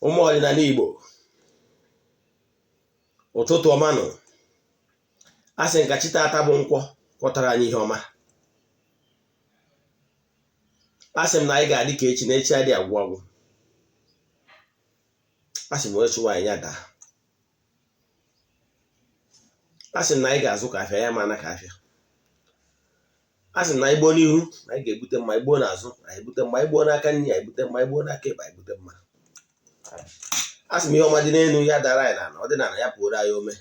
Ụmụ ọdịnala Igbo, ụtụtụ ọma nụ. A sị m ka chi taata bụ nkwọ kwọtara anyị ihe ọma. A sị m na anyị ga-adị ka echi na echi adị agwụ agwụ. A sị m onye chụwa anyị ya daa. A sị m na anyị ga-azụ ka afịa ya ma ana ka afịa. A sị m na anyị gbuo n'ihu na anyị ga-egbute mma, anyị gbuo n'azụ anyị egbute mma, anyị gbuo n'aka nri anyị egbute mma, anyị gbuo n'aka ekpe anyị egbute mma. A sị m ihe ọma dị n'elu ya dara anyị n'ala, ọ dị n'ala ya pụoro anyị ome.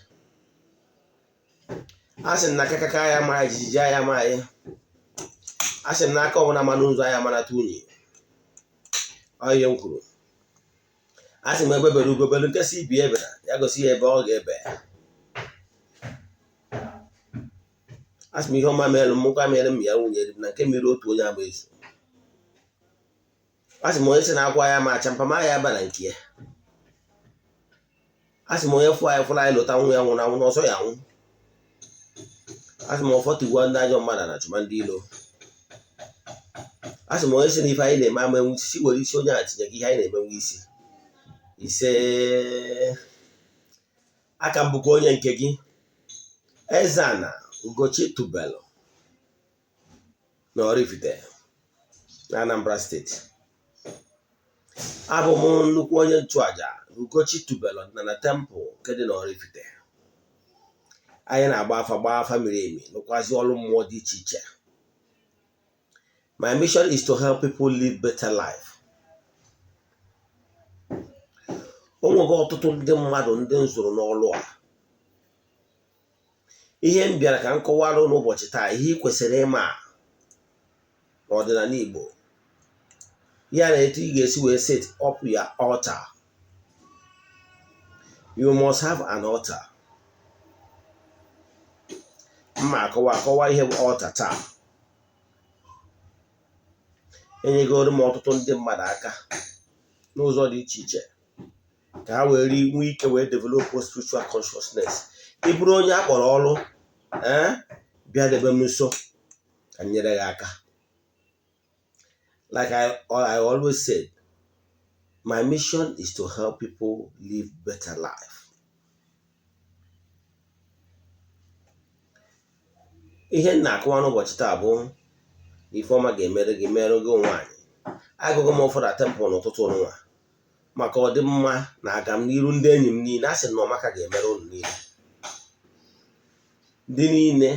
A sị m na kakaka ya ama anyị, jijiji ya ama anyị. A sị m na aka ọbụla ma n'ụzọ anyị amanata unyi. Ọ ihe m kwuru. A sị m egbe bere ugo bere, nke sị ibe ya ebena ya gosi ya ebe ọ ga-ebe. A sị m ihe ọma mere m nkwa mere m ya nwunye na nke mere otu onye ama ezu. A sị m onye sị na akwa ya ma acha mpama ya aba na nke ya. A sị m onye fụ anyị fụrụ anyị lụta nwa ya nwụrụ anwụ n'ọsọ ya anwụ. A sị m ọfọ tigwa ndị ajọ mmadụ na chụma ndị ilo. A sị m onye sị na ife anyị na-eme ama enwe isi were isi onye a tinye ka ihe anyị na-emenwe isi. Ise, aka m bụkwa onye nke gị, Eze-Ana Ugochi Tubelu na Oraifite na Anambra steeti. Abụ m nnukwu onye nchụaja Ugochi Tubelu ọdịnala temple nke dị na Oraifite. Anyị na-agba afa, gbaa afa miri emi, lụkwazi ọrụ mmụọ dị iche iche. My mission is to help people live better life. O nwego ọtụtụ ndị mmadụ ndị m zụrụ n'ọlụ a. Ihe m bịara ka m kọwara n'ụbọchị taa, ihe ị kwesịrị ịma n'ọdịnala Igbo, ya na etu ị ga-esi wee set up your altar. You must have an altar. Mma akọwa akọwa ihe bụ altar taa. Enyegoro m ọtụtụ ndị mmadụ aka n'ụzọ dị iche iche ka ha wee nwee ike wee develop spiritual consciousness. Ị bụrụ onye a kpọrọ ọrụ, ee, bịa debe m nso ka m nyere gị aka. Like I always said, my mission is to help people live better life. Ihe m na-akọwa n'ụbọchị taa bụ ife ọma ga-emere gị, mere gị nwaanyị. Agụgụ m ọfọ na temple n'ụtụtụ nwa maka ọdịmma na agamniru ndị enyi m niile. A sị na ọmaka ga-emere unu niile, ndị niile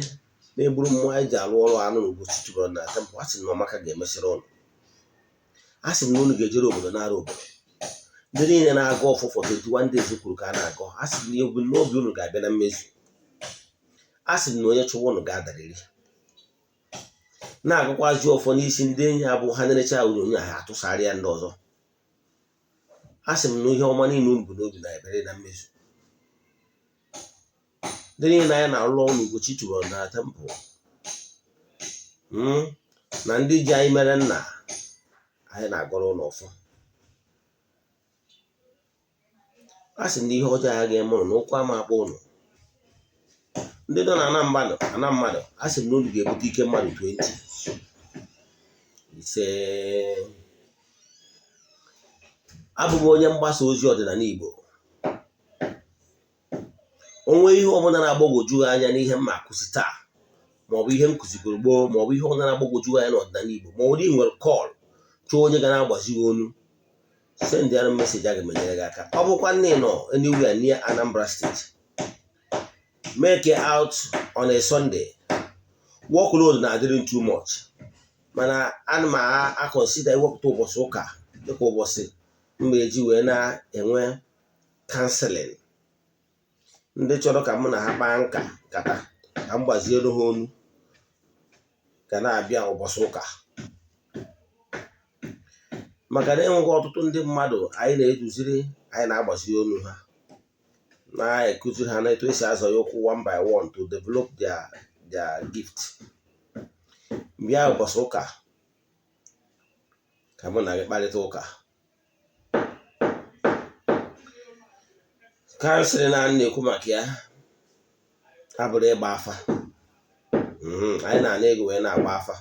na-egburu mmụọ anyị ji arụ ọrụ anụ n'Ugochi Tubelu na temple. A sị na ọmaka ga-emesịrị unu. A sị m na unu ga-ejere obodo nara obodo. Ndị niile na-agọ ọfọ for 21 days kwuru ka a na-agọ, a sị na ebumnobi unu ga-abịa na mmezu. A sị na onye chụwa unu ga-adarịrị. Na-agụkwazi ọfọ n'isi ndị enyi abụ ha na-erecha onyonyo ha atụsara ya ndị ọzọ. A sị m na ihe ọma niile unu bụ n'obi na-ebere na mmezu. Ndị niile anyị na-arụ ọrụ n'Ugochi Tubelu na temple na ndị ji anyị mere nna, anyị na-agọrọ ụlọ ọfọ. A sị na ihe ọjọọ ya ga-eme ụnụ na ụkwụ ama akpọ ụnụ. Ndị nọ na ana mmadụ, ana mmadụ, a sị na unu ga-ebute ike mmadụ 20. Ise. Abụ m onye mgbasa ozi ọdịnala Igbo. O nwee ihe ọbụla na-agbagwoju anya n'ihe m ma akụzi taa, maọbụ ihe m kụzigoro gboo, maọbụ ihe ọbụla na-agbagwoju anya n'ọdịnala Igbo, ma ọ bụrụ ị nwere call chọọ onye ga na-agbazi gị onu, send ya message, aga m enyere gị aka. Ọ bụkwa nne nọ anywhere near Anambra State, make it out on a Sunday. Workload na-adịrị too much, mana ana m a-consider iwepụta ụbọchị ụka dịka ụbọchị m ga-eji wee na-enwe counseling. Ndị chọrọ ka mụ na ha kpaa nka nkata ka m gbaziere ha onu ga na-abịa ụbọchị ụka, maka na enweghị ọtụtụ ndị mmadụ anyị na-eduziri, anyị na-agbaziri onu ha, na-ekuziri ha na etu esi azọ ya ụkwụ one by one to develop their gift. Bịa ụbọchị ụka ka mụ na gị kparịta ụka. Counseling a na-ekwu maka ya abụrụ ịgba afa. Anyị na-ana ego wee na-agba afa,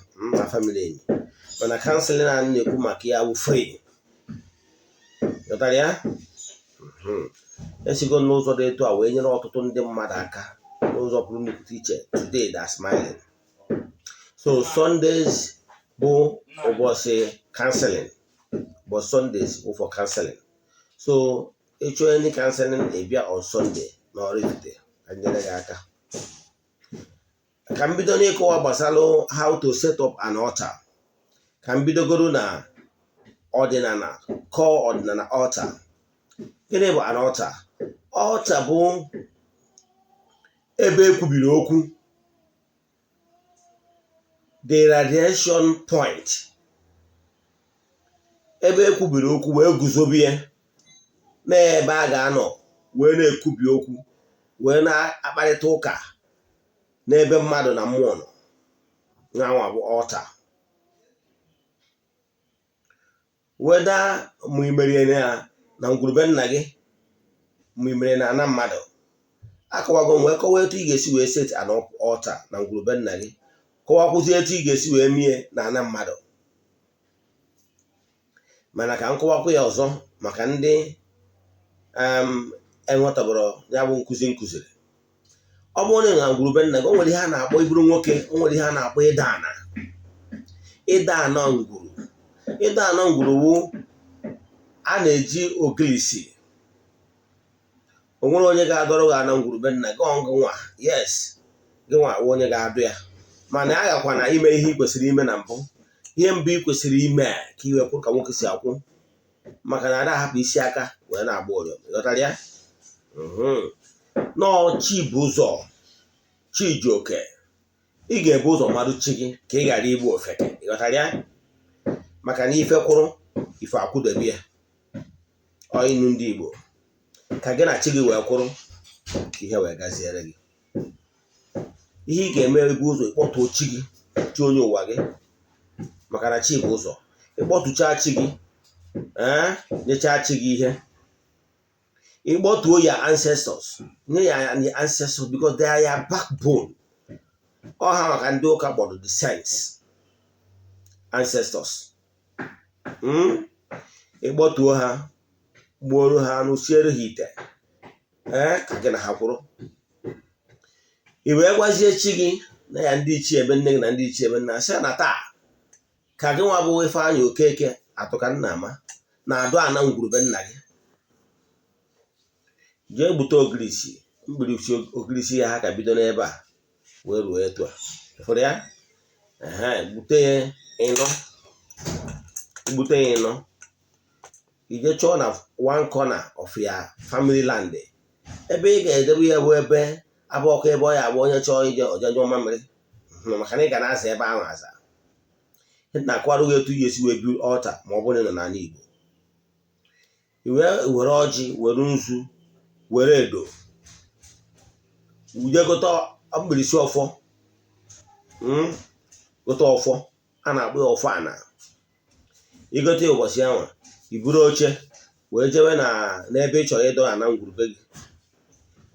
afa miri emi, mana counseling a na-ekwu maka ya bụ free. Ghọtara ya? Esigo n'ụzọ dị etu a wee nyere ọtụtụ ndị mmadụ aka n'ụzọ pụrụ nnukwu iche. Today they are smiling. So Sundays bụ ụbọchị counseling, but Sundays bụ for counseling. So ịchọ any counseling, ị bịa on Sunday na Oraifite ka nyere gị aka. Ka m bido n'ịkọwa gbasara how to set up an altar. Ka m bidogoro na ọdịnala, kọọ ọdịnala altar. Gịnị bụ an altar? Altar bụ ebe ekwubiri okwu, the radiation point, ebe ekwubiri okwu wee guzobe ya, n'ebe a ga-anọ wee na-ekwubi okwu, wee na-akparịta ụka n'ebe mmadụ na mmụọ nọ. Nyanwa bụ altar. Weda ma i merie na ngwurube nna gị, ma i mere na ana mmadụ. Akọwago m wee kọwaa etu ị ga-esi wee set an altar na ngwurube nna gị, kọwakwụzi etu ị ga-esi wee mie na ana mmadụ. Mana ka m kọwakwu ya ọzọ maka ndị enwetabụrụ ya bụ nkụzi nkụziri. Ọ bụrụ na ngwurube nna gị, o nwere ihe a na-akpọ iburu nwoke, o nwere ihe a na-akpọ ịda ana, ịda ana ngwuru. Ịda ana ngwuru wu a na-eji ogilisi. O nwere onye ga-adọrọ gị ana ngwurube nna gị? Ọ gị nwa, yes, gị nwa wụ onye ga-adụ ya. Mana a gakwa na ime ihe ị kwesịrị ime na mbụ. Ihe mbụ ị kwesịrị ime ka i wee kwụ ka nwoke si akwụ, maka na ada ahapụ isi aka wee na-agba ụrịọm. Ịghọtara ya? Nọọ chi bụ ụzọ, chi ji oke. Ị ga-ebu ụzọ marụ chi gị ka ị ghara igbu ofeke. Ịghọtara ya? Maka na ife kwụrụ ife akwụdobe ya. Ọ inu ndị Igbo. Ka gị na chi gị wee kwụrụ, ka ihe wee gaziere gị. Ihe ị ga-eme, ebu ụzọ ịkpọtuo chi gị, chi onye ụwa gị, maka na chi bụ ụzọ. Ịkpọtụchaa chi gị, ee, nyechaa chi gị ihe, ịkpọtuo ya ancestors, nye ya ancestors, because they are your backbone. Ọ ha maka ndị ụka kpọrọ the saints, ancestors. Ịkpọtuo ha, gbuoro ha anụ, siere ha ite, ee, ka gị na ha kwụrụ. I wee gwazie chi gị na ya ndị ichie ebe nne gị na ndị ichie ebe nna, sị na taa ka gị nwa bụ Ifeanyị Okeke atụka nna ama na-adụ ana ngwurube nna gị. Jee gbute ogirisi, mkpirisi ogirisi ya ha ka bido n'ebe a wee ruo etu a fụrụ ya. Ehe, gbute ya ịnọ, gbute ya ịnọ. Ije chọọ na one corner of your family land ebe ị ga-edebe ya, bụ ebe abụ ọkụ, ebe ọ ya abụ onye chọọ ije oje nyụọ mamịrị, maka na ị ga na-aza ebe ahụ aza. Na-akwarụ gị etu ị ga-esi wee build altar. Ma ọ bụrụ na ị nọ n'ala Igbo, i wee were ọjị, were nzu, were edo, je gote mkpirisi ọfọ, gote ọfọ a na-akpọ ya ọfọ ana. Igote ya ụbọchị ahụ, i buru oche wee jewe na n'ebe ị chọrọ ịdọ ana ngwurube gị,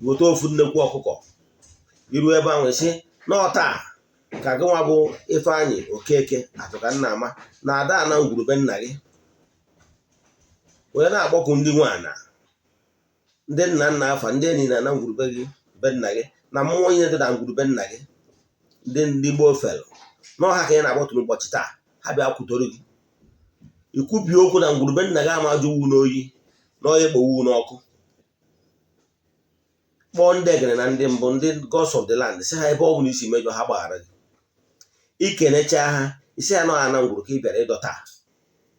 gote ofu nnekwu ọkụkọ. Iru ebe ahụ, esi n'ọta ka gị nwa bụ Ifeanyị Okeke atụka nna ama na ada ana ngwurube nna gị, wee na-akpọku ndị nwe ana, ndị nna nna afa, ndị enyi na ana ngwurube gị, be nna gị, na mmụọ niile dị na ngwurube nna gị, ndị gboo felụ n'ọha ka ị na-akpọtụ n'ụbọchị taa. Ha bịa kwutoro gị, ikwubi okwu na ngwurube nna gị ama ajụ wu n'oyi na ọya ekpowu n'ọkụ. Kpọọ ndị egere na ndị mbụ, ndị gods of the land, si ha ebe ọ bụla isi mejọ, ha gbaghara gị. Ikenecha ha, isi ha nọ ana ngwuru ka ị bịara ịdọta,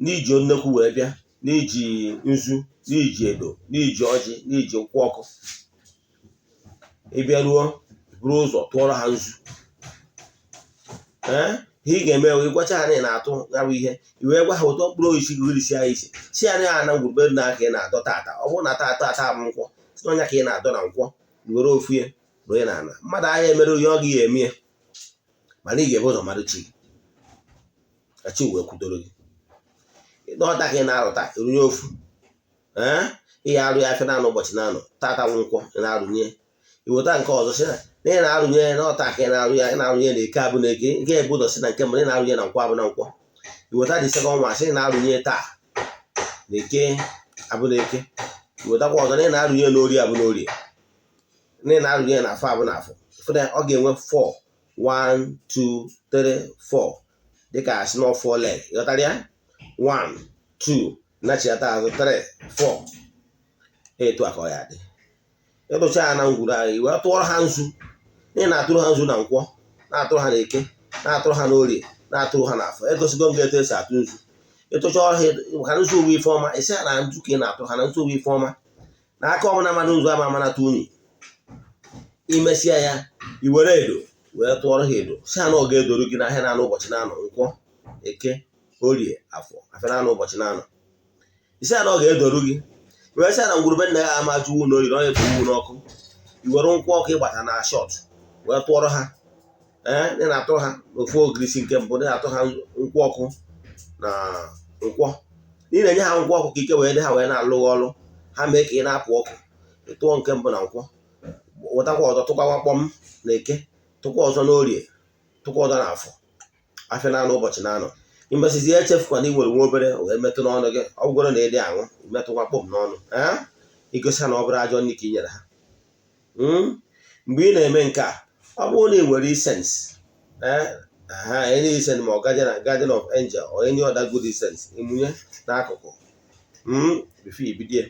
n'iji nnekwu wee bịa, n'iji nzu, n'iji edo, n'iji ọjị, n'iji nkwụ ọkụ. Ị bịaruo, buru ụzọ tụọrọ ha nzu. Ee, ihe ị ga-eme, wee gwacha ha na ị na-atụ ya bụ ihe, i wee gwa ha ụtọ mkpụrụ osisi gị isi ha isi, si ya na ana ngwurube nna ka ị na-adọ tata. Ọ bụrụ na tata ata bụ nkwọ, si n'ọnya ka ị na-adọ na nkwọ, were ofu ya ruo na ana mmadụ ahịa emere onye ọ gị ya eme ya. Mana ị ga-ebu ụzọ mmadụ chi gị ka chi wee kwudoro gị. N'ọta ka ị na-arụta erunye ofu, ee, ị ya arụ ya afịa naanị ụbọchị naanọ. Tata bụ nkwọ, ị na-arụnye, iweta nke ọzọ, si na ị na-arụnye n'ọta ka ị na-arụ ya, ị na-arụnye na eke abụ na eke. Nke ebu ụzọ si na nke mbụ ị na-arụnye na nkwọ abụ na nkwọ. Iweta dị second nwa, sị ị na-arụnye taa na eke abụ na eke. Wetakwa ọzọ na ị na-arụnye n'orie abụ n'orie, na ị na-arụnye na afọ abụ na afọ. Fụ na ọ ga-enwe 4, 1, 2, 3, 4, dịka asị na 4 leg. Ịghọtara ya? 1, 2, nachiata azụ, 3, 4. Etu a ka ọ ya dị. Ịtụcha ya na ngwuru ahụ, wee tụọrọ ha nzu na ị na-atụrụ ha nzu na Nkwọ, na-atụrụ ha na Eke, na-atụrụ ha n'Orie, na-atụrụ ha n'Afọ. Egosigo m gị etu esi atụ nzu. Ịtụcha ọhịa ka nzu owe ife ọma, isi ha na nzu ka ị na-atụrụ ha, na nzu owe ife ọma, na aka ọbụla mmadụ nzu ama amanata unyi. Imesịa ya, i were edo wee tụọrọ ha edo, si ha na ọ ga-edoro gị n'ahịa na-anọ ụbọchị na-anọ: Nkwọ, Eke, Orie, Afọ, afịa na-anọ ụbọchị na-anọ. Isi ha na ọ ga-edoru gị, wee sị ya na ngwurube nna ya ama jụ na oyi na ọ ekpo n'ọkụ. I were nkwụ ọkụ ịgbata na shot wee tụọrọ ha. Ee, ndị na-atụrụ ha ofu ogirisi nke mbụ, ndị na-atụ ha nkwụ ọkụ na Nkwọ, ị na-enye ha nkwụ ọkụ ka ike wee dị ha wee na-alụ ọrụ ha, mee ka ị na-apụ ọkụ. Tụọ nke mbụ na Nkwọ, wetakwa ọzọ tụkwa kpọm na Eke, tụkwa ọzọ n'Orie, tụkwa ọzọ na Afọ, afịa na-anọ ụbọchị na-anọ. Imesizi, echefukwa na ị nwere nwa obere wee metụ n'ọnụ gị. Ọ bụgoro na ịdị aṅụ, imetụkwa kpọm n'ọnụ, ee, igosi ha na ọ bụrụ ajọ nri ka ị nyere ha. Mgbe ị na-eme nke a, ọ bụrụ na ị nwere incense, any incense, ma ọ guardian of angel or any other good incense, ịmụnye n'akụkụ before ibidie.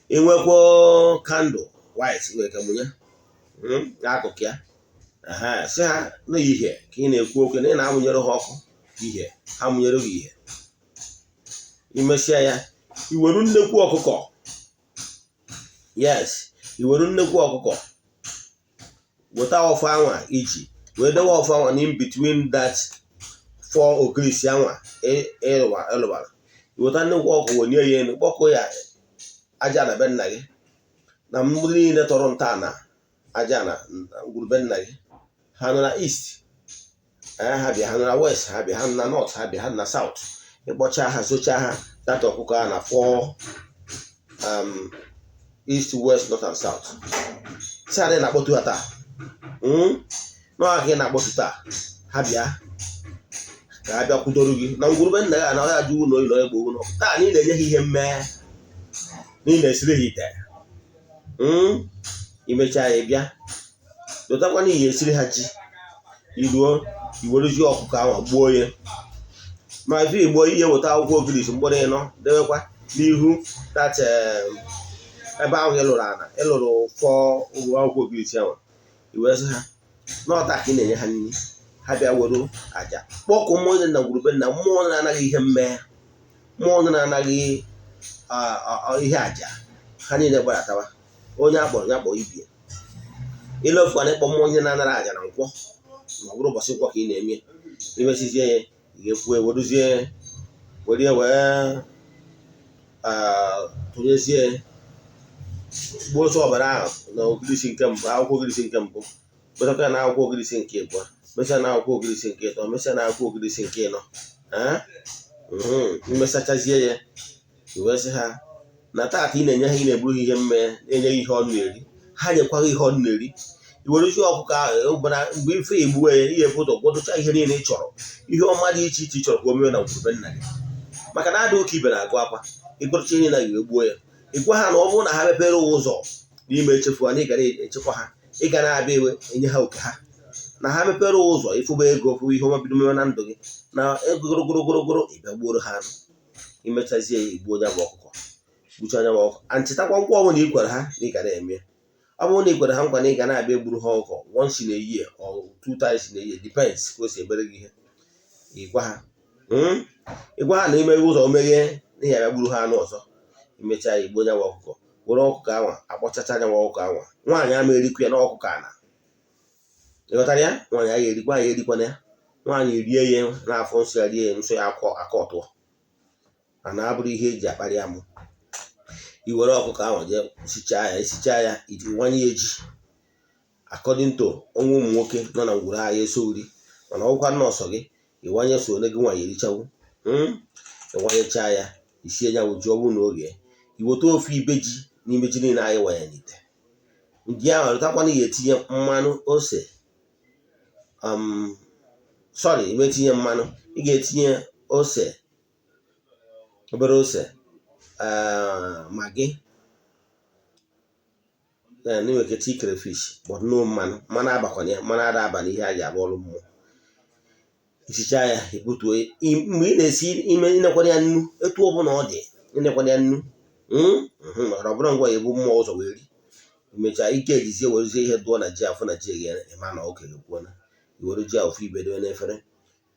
Inwekwa candle white, nwere ike mụnye n'akụkụ ya. Si ha n'ihie ka ị na-ekwu okwu na ị na-amụnyere ha ọkụ ihe, ha mụnyere gị ihe. Imesịa ya, iweru nnekwu ọkụkọ, yes, iweru nnekwu ọkụkọ, weta ọfọ anwa iji wee dewe ọfọ anwa in between that four ogirisi anwa ịlụbara. Iweta nnekwu ọkụ, wenye ya elu, kpọkụ ya aja na be nna gị na mmiri niile tọrọ ntọala aja na ngwurube nna gị. Ha nọ na east, ha bịa. Ha nọ na west, ha bịa. Ha nọ na north, ha bịa. Ha nọ na south. Ịkpọcha ha, zochaa ha data ọkụkọ ha na four, east, west, north and south. Si adị na-akpọtu ha taa n'ọha ka ị na-akpọtu taa, ha bịa ka ha bịa kwudoro gị na ngwurube nna gị na ọya jụ ụlọ oyi na onye gboo n'ọkụ taa, na ị na-enye ha ihe mmee, na ị na-esiri ha ite. Imechaa ya, bịa dotakwana ihe esiri ha ji. Iruo, iwerezie ọkụkọ ahụ gbuo ya. Ma ife igbo ihe, weta akwụkwọ ogirisi mkpụrụ ịnọ, dewekwa n'ihu that ebe ahụ ị lụrụ ana, ịlụrụ fọ ụgwọ akwụkwọ ogirisi ahụ. Iwee sị ha n'ọta ka ị na-enye ha nri, ha bịa were aja kpọkụ mmụọ dị na ngwurube nna, mmụọ na-anaghị ihe mmee, mmụọ na-anaghị ihe aja ha niile gbadatawa. Onye akpọrọ ya kpọọ ibie. Ilefukwana ịkpọ mmụọ onye na-anara aja na Nkwọ, ma ọ bụrụ ụbọchị Nkwọ ka ị na-eme. Imesizie ya, ị ga-ekwu, weruzie were wee tụnyezie gbuo otu ọbara ahụ na ogirisi nke mbụ, akwụkwọ ogirisi nke mbụ, metakwa ya na akwụkwọ ogirisi nke abụọ, mesịa na akwụkwọ ogirisi nke ịtọ, mesịa na akwụkwọ ogirisi nke ịnọ. Mmesachazie ya, wee sị ha na taata ị na-enye ha, ị na-eburu ha ihe mme, na-enye ha ihe ọnụ na-eri, ha nyekwaghị ihe ọnụ na-eri. I werezie ọkụkọ ahụ bara mgbe ife egbuwe ya, ihe ụzọ gwadocha ihe niile ị chọrọ, ihe ọma dị iche iche ị chọrọ ka o mee na ngwurube nna gị, maka na adị ụka ibe na-agụ akwa. Ịgụrụcha ihe na iwe gbuo ya, ị gwa ha na ọ bụrụ na ha mepere ụzọ n'ime echefu ha, na ị ga na-echekwa ha, ị ga na-abịa ewe enye ha oke ha, na ha mepere ụzọ ịfụba ego, fụba ihe ọma bido mewe na ndụ gị na ego gụrụgụrụgụrụ. Ịbịa gbuoro ha anụ. Imechazie ya, igbuo onye bụ ọkụkọ, gbucha anya bụ ọkụkọ. Anchetakwa nkwa ọbụla i kwere ha na ị ga na-eme. Ọ bụrụ na ị kwere ha nkwa na ị ga na-abịa egburu ha ọkụkọ once in a year or two times in a year, depends ka o si emere gị ihe, ị gwa ha, ị gwa ha na imeghe ụzọ meghee n'ihi abịa gburu ha anụ ọzọ. Imechaa ya, igbuo onye bụ ọkụkọ, were ọkụkọ anwa akpọchacha anya ọkụkọ anwa. Nwaanyị ama erikwa ya na ọkụkọ ana, ịghọtara ya? Nwaanyị agha erikwa ya, erikwana ya. Nwaanyị rie ya n'afọ nsọ ya, rie ya nsọ ya akọ aka ọtụọ, mana abụrụ ihe eji akparị amụ. I were ọkụkọ ahụ jee sichaa ya, esichaa ya, iji wanye ya ji according to ọnwa ụmụ nwoke nọ na ngwuru agha eso uri. Mana ọgwụkwa nọọsụ gị, ịwanye so onye gị nwaanyị erichawu. Ịwanyechaa ya, isie ya wụ ji. Ọ bụrụ na oge, iweta ofu ibe ji n'ime ji niile anyị wanye n'ite ji ahụ, rụtakwana ya, etinye mmanụ ose, sorry, ime tinye mmanụ, ị ga-etinye ose, obere ose, Maggi. Then ị nwere ike tii crayfish, but no mmanụ. Mmanụ abakwana ya, mmanụ ada aba n'ihe a ji arụ ọrụ mmụọ. Isicha ya, ebutuo. Mgbe ị na-esi ime, ịnekwara ya nnu etu ọbụla ọ dị, ịnekwara ya nnu, maka na ọ bụrụ ngwa ya ebu mmụọ ụzọ wee ri. Imechaa ike, ejizie werezie ihe dụọ na ji afọ na ji eghere, ịma na ọkụ ekwuona. Iwere ji ahụ ofu ibe dowe n'efere,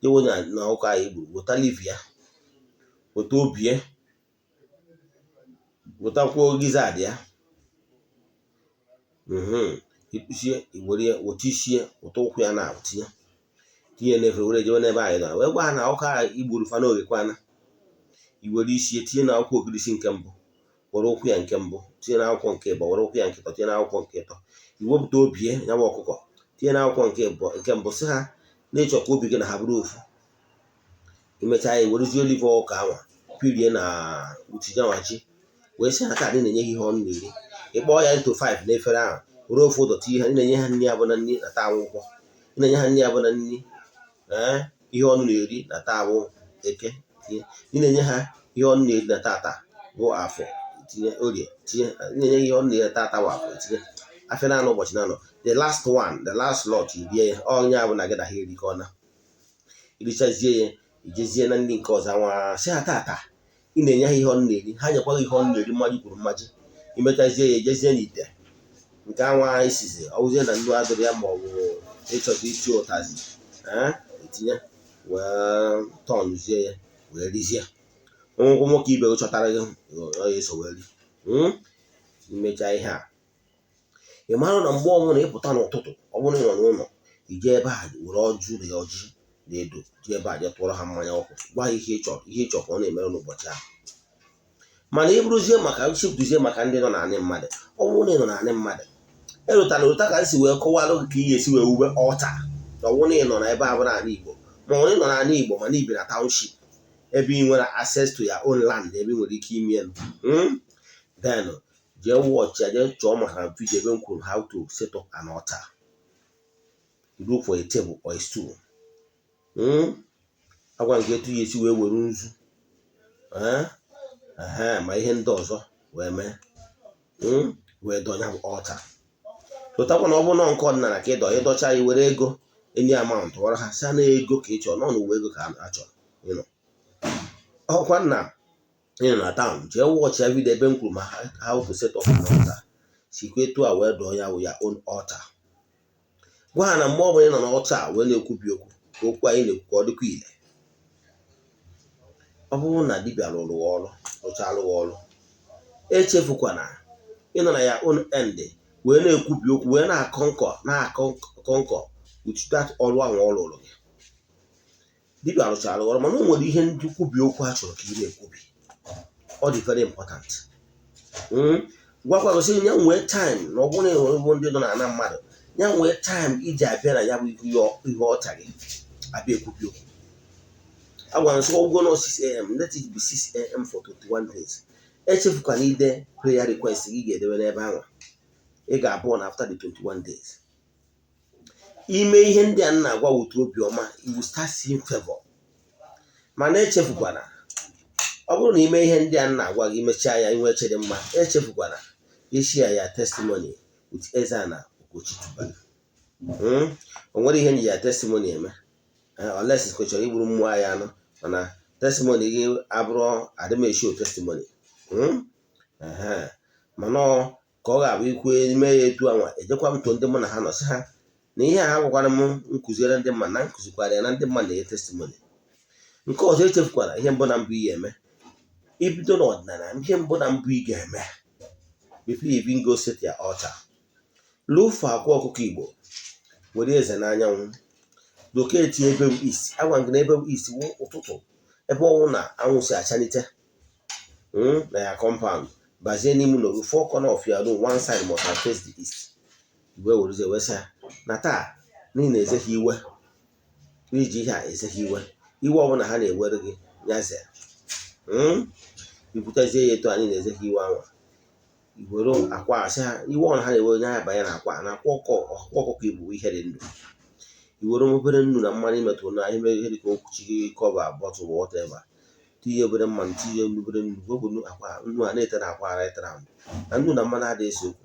dewe na ọkụ ahụ igburu. Weta liver ya, weta obie, wetakwuo gizzard ya, ikpuchie, iwere ya, weta isie, weta ụkwụ ya na tinye tinye n'efere, were jewe n'ebe anyị nọ, wee gwa ha na ọkụ ahụ igburu fa n'oge kwana. Iwere isie tinye na akwụkwọ ogirisi nke mbụ, were ụkwụ ya nke mbụ tinye n'akwụkwọ nke ịbụọ, were ụkwụ ya nke ịtọ tinye n'akwụkwọ nke ịtọ. Iwepụta obie ya bụ ọkụkọ tinye n'akwụkwọ nke ịbụọ nke mbụ, sị ha na ịchọ ka obi gị na ha bụrụ ofu. Imechaa ya, werezie liver ọkụkọ anwa pirie na utinyanwa ji, wee sị ha taa na na-enye ha ihe ọnụ na-eri. Ịkpọọ ya into 5 n'efere ahụ, were ofu ụdọ tinye ha. Ị na-enye ha nri abụ na nri na taa akwụkwọ, ị na-enye ha nri abụ na nri, ee, ihe ọnụ na-eri na taa bụ Eke, tinye. Ị na-enye ha ihe ọnụ na-eri na tata bụ Afọ, tinye. Orie, tinye. Ị na-enye ha ihe ọnụ na-eri na tata bụ Afọ, tinye. Afịa naanị ụbọchị na-anọ, the last one, the last lot, irie ya. Onye abụ na gị na ha erikọna, irichazie ya, ijezie na ndị nke ọzọ anwa, sị ha tata ị na-enye ha ihe ọnụ na-eri, ha nyekwa gị ihe ọnụ na-eri mmaji kwuru mmaji. Imechazie ya, ejezie n'ite nke anwa isizi, ọwụzie na nnu adịrị ya, ma ọ bụ ịchọta isi ụtazi, etinye, wee tọnụzie ya, wee rizie. Nkwụ nwoke ibe gị chọtara gị, ọ ya eso wee ri. Imechaa ihe a, ị mara na mgbe ọbụla ị pụta n'ụtụtụ, ọ bụrụ na ị nọ n'ụlọ, ije ebe a were ọjụ na ọjị na edo, jee ebe a jee tụọrọ ha mmanya ọkụ, gwa ha ihe ị chọrọ, ihe ị chọrọ ka ọ na-emere n'ụbọchị ahụ. Mana ị bụrụzie maka chipụzie maka ndị nọ n'anị mmadụ, ọ bụrụ na ị nọ n'anị mmadụ, erutara ụta ka m si wee kọwalụ gị ka ị ga-esi wee wube altar. Na ọ bụrụ na ị nọ n'ebe a bụrụ ala Igbo, ma ọ bụrụ na ị nọ n'ala Igbo mana ibi na township, ebe ị nwere access to your own land, ebe ị nwere ike ime, then jee watch ya, jee chọọ maka video ebe m kwuru how to set up an altar. You look for a table or a stool. Agwa nke etu ya esi wee were nzu ma ihe ndị ọzọ wee mee, wee dọnya altar. Lụtakwa na ọ bụrụ na nke ọdịnala ka ịdọ, ịdọcha ya, were ego enyi amount ọrụ ha, sa na ego ka ị chọrọ nọ n'uwe ego ka a chọrọ ịnọ. Ọkwa na ịnọ na town, jee watch ya video ebe m kwuru ma how to set up an altar. Sikwa etu a wee dọọ ya wụ ya own altar. Gwa ha na mgbe ọbụla ị nọ n'altar a wee na-ekwubi okwu, ka okwu anyị na-ekwu ka ọ dịkwa ile. Ọ bụrụ na dibịa rụrụ ọrụ, rụchalụ ọrụ, echefukwana ịnọ na ya own end wee na-ekwubi okwu, wee na-akọ nkọ, na-akọ nkọ with that ọrụ ahụ ọ rụrụ gị. Dibịa rụchara ọrụ, mana o nwere ihe ndị kwubi okwu a chọrọ ka ị na-ekwubi. Ọ dị very important. Gwakwa gosi ya nwee time na ọ bụrụ na ịhụrụ bụ ndị nọ n'ala mmadụ, ya nwee time iji abịa na ya bụ ihe ọcha gị abịa ekwubi okwu. A gwara nsị ụgwọ nọ 6 a.m., let it be 6 a.m. for 21 days. Echefukwana ide prayer request gị ga-edebe n'ebe ahụ ị ga-abụọ na after the 21 days. Ime ihe ndị a m na-agwa wutu obiọma, you will start seeing favor. Mana echefukwana, ọ bụrụ na ime ihe ndị a m na-agwa gị, mechaa ya, inwe eche dị mma. Echefukwana ishare ya testimony with Eze-Ana Ugochi Tubelu. O nwere ihe nji ya testimony eme, unless ị chọrọ igburu mmụọ anyị anụ, mana testimony gị abụrụ adịmesho testimony. Mana ka ọ ga-abụ ikwu ime ya etu anwa, ejekwa m to ndị mụ na ha nọ, sị ha na ihe a ha gwakwara m nkụziere ndị mmadụ na nkụzikwara ya na ndị mmadụ na-enye testimony. Nke ọzọ, echefukwara ihe mbụ na mbụ ị ga-eme ibido n'ọdịnala. Ihe mbụ na mbụ ị ga-eme before you even go set your altar, look for akwa ọkụkọ Igbo, were eze n'anyanwụ, locate ebe bụ east. Agwa gị na ebe bụ east wụ ụtụtụ, ebe ọnwụ na anwụ si achalite na ya compound, bazie n'ime ụlọ gị, four corner of your room, one side must have face the east. Iwe werezie wee sị na taa n'ihi na eze ha iwe, iji ihe a eze ha iwe, iwe ọbụla ha na-ewere gị nyaze, ikwutezie ya etu anyị na-eze ha iwe anwa, iwere akwa asị ha iwe ọbụla ha na-ewe onye ahụ banye na akwa na akwa ọkụkọ Igbo, ihe dị ndụ. Iwere obere nnu na mmanụ imetụ na ime ihe dịka okwuchi cover bottle, whatever, tinye obere mmanụ, tinye obere nnu, wepụ akwa nnu a na-ete na akwa right round, na nnu na mmanụ adịghị ese okwu.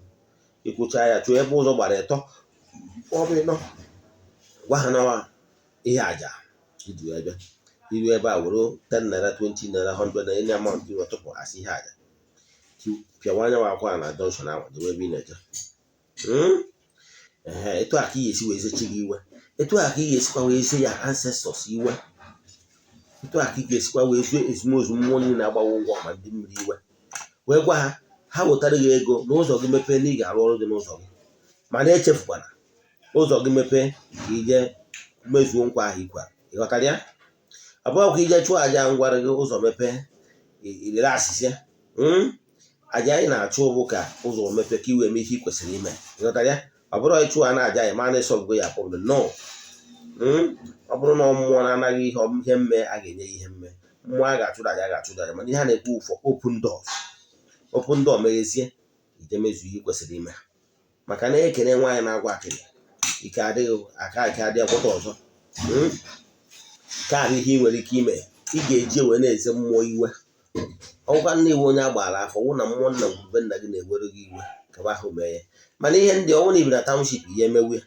Ikwucha ya, chụọ ebe ụzọ gbara ịtọ ọ bụ ịnọ, gwa ha nawa ihe àjà iji wee bịa. Iru ebe a, were 10 naira, 20 naira, 100 naira, any amount iwe tụpụ asị ihe àjà, pịawa anyanwụ akwa na junction ahụ, jewe ebe ị na-eje. Ee, etu a ka ị ga-esi wee zechi gị iwe, etu a ka ị ga-esikwa wee zie ya ancestors iwe, etu a ka ị ga-esikwa wee zie ezumozu mmụọ niile na-agbawa ụgwọ ma ndị mmiri iwe, wee gwa ha ha wetara gị ego n'ụzọ gị mepee, na ị ga-arụ ọrụ dị n'ụzọ gị. Mana echefukwana, ụzọ gị mepee ka ije mezuo nkwa ahụ ikwara. Ịghọtara ya? Ọ bụghịkwa ije chụọ àjà ngwara gị ụzọ mepee, irere asịsịa. Àjà anyị na-achụ bụ ka ụzọ mepee, ka i wee mee ihe ị kwesịrị ime. Ịghọtara ya? Ọ bụrụ ịchụ a na-aja anyị ma na-esolve ya problem, no. Ọ bụrụ na mmụọ na-anaghị ihe mme, a ga-enye ya ihe mme. Mmụọ a ga-achụrụ aja, a ga-achụrụ aja. Mana ihe a na-ekwu for open doors, open door meghezie, ije mezu ihe ị kwesịrị ime, maka na ekene nwaanyị na-agwa akịrị ike adịghị aka, ike adịghị akwụta ọzọ. Nke a bụ ihe ị nwere ike ime ị ga-eji wee na-eze mmụọ iwe. Ọgwụkwa nna iwe onye agbara afọ wụ na mmụọ nna ngwurube nna gị na-ewere gị iwe kaba ahụ mee ya. Mana ihe ndị ọnwụ na ibi na township, ihe emewu ya,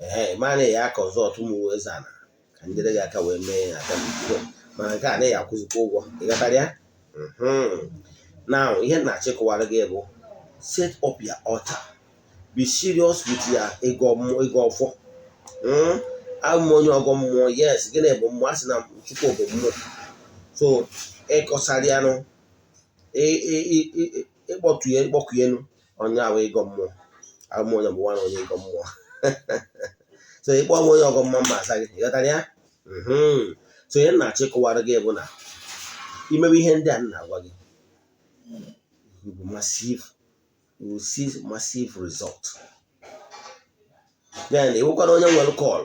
ee, ma na ya aka ọzọ ọtụ ụmụ eze ana ka nyere gị aka wee mee ya na mana nke a naghị akwụzikwa ụgwọ. Ịghọtara ya? Now, ihe m na-achịkọwara gị bụ set up your altar, be serious with your ego ego ọfọ. Abụ m onye ọgọ mmụọ, yes. Gịnị bụ mmụọ? A sị na Chukwu bụ mmụọ. So ịkọsarịanụ, ịkpọtu ya, ịkpọku elu onye ahụ ịgọ mmụọ. Abụ m onye bụ nwa na onye ịgọ mmụọ. So ịkpọ m onye ọgọ mmụọ, mma asa gị. Ịghọtara ya? So ihe m na-achọ ịkọwara gị bụ na imewe ihe ndị a m na-agwa gị, you will see massive result. Then ịwụkwara onye nwere call,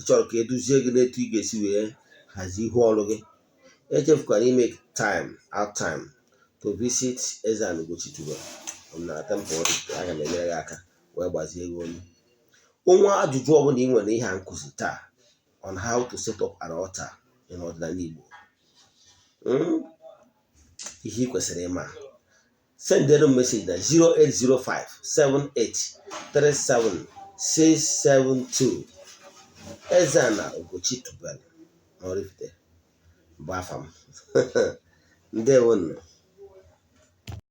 ị chọrọ ka eduzie gị n'etu ị ga-esi wee hazie ihu ọrụ gị, echefukwara ime time out time to visit Eze-Ana Ugochi Tubelu na temple. Aga m enyere gị aka wee gbazie gị olu. Onwe ajụjụ ọbụla ị nwere ihe a nkụzi taa on how to set up an altar in ọdịnala Igbo, ihe ị kwesịrị ịma, sendere m message na 0805 7837 672. Eze-Ana Ugochi Tubelu na Oraifite bụ afa m. Ndewonu.